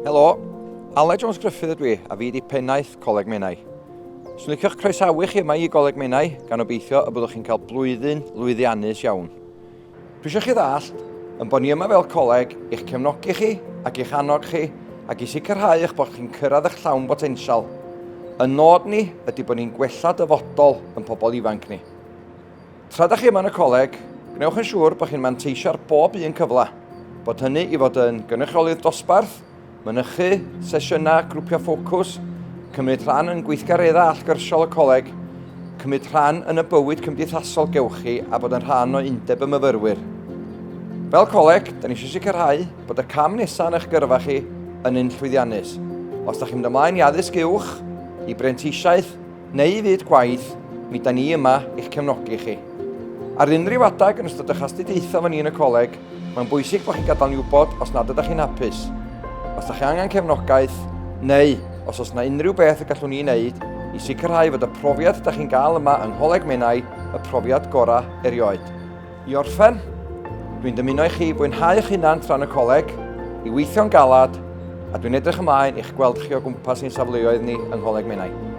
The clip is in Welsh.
Helo, Aled Jones Gruffydd ydw i, a fi di pennaeth Coleg Menai. Swn licio'ch croesawu chi yma i Goleg Menai, gan obeithio y byddwch chi'n cael blwyddyn lwyddiannus iawn. Dwi eisiau chi ddallt, yn bod ni yma fel coleg i'ch cefnogi chi ac i'ch annog chi ac i sicrhau eich bod chi'n cyrraedd eich llawn botensial. Y nod ni ydy bod ni'n gwella dyfodol yn pobl ifanc ni. Tra da chi yma yn y coleg, gwnewch yn siŵr bod chi'n manteisio ar bob un cyfle, bod hynny i fod yn gynrychiolydd dosbarth, Mynychu sesiynau grwpiau ffocws, cymryd rhan yn gweithgareddau allgyrsiol y coleg, cymryd rhan yn y bywyd cymdeithasol gewch chi a bod yn rhan o undeb y myfyrwyr. Fel coleg, da ni eisiau sicrhau bod y cam nesaf yn eich gyrfa chi yn un llwyddiannus. Os da chi'n mynd ymlaen i addysg uwch, i brentisiaeth, neu i fyd gwaith, mi da ni yma i'ch cefnogi chi. Ar unrhyw adeg yn ystod eich astudiaethau efo ni yn y coleg, mae'n bwysig bod chi'n gadael ni wybod os nad ydych chi'n hapus, os ydych chi angen cefnogaeth, neu os oes yna unrhyw beth y gallwn ni wneud i sicrhau fod y profiad ydych chi'n gael yma yng Ngholeg Menai y profiad gorau erioed. I orffen, dwi'n dymuno i chi fwynhau eich hunan tra'n y coleg, i weithio'n galad, a dwi'n edrych ymlaen i'ch gweld chi o gwmpas ein safleoedd ni yng Ngholeg Menai.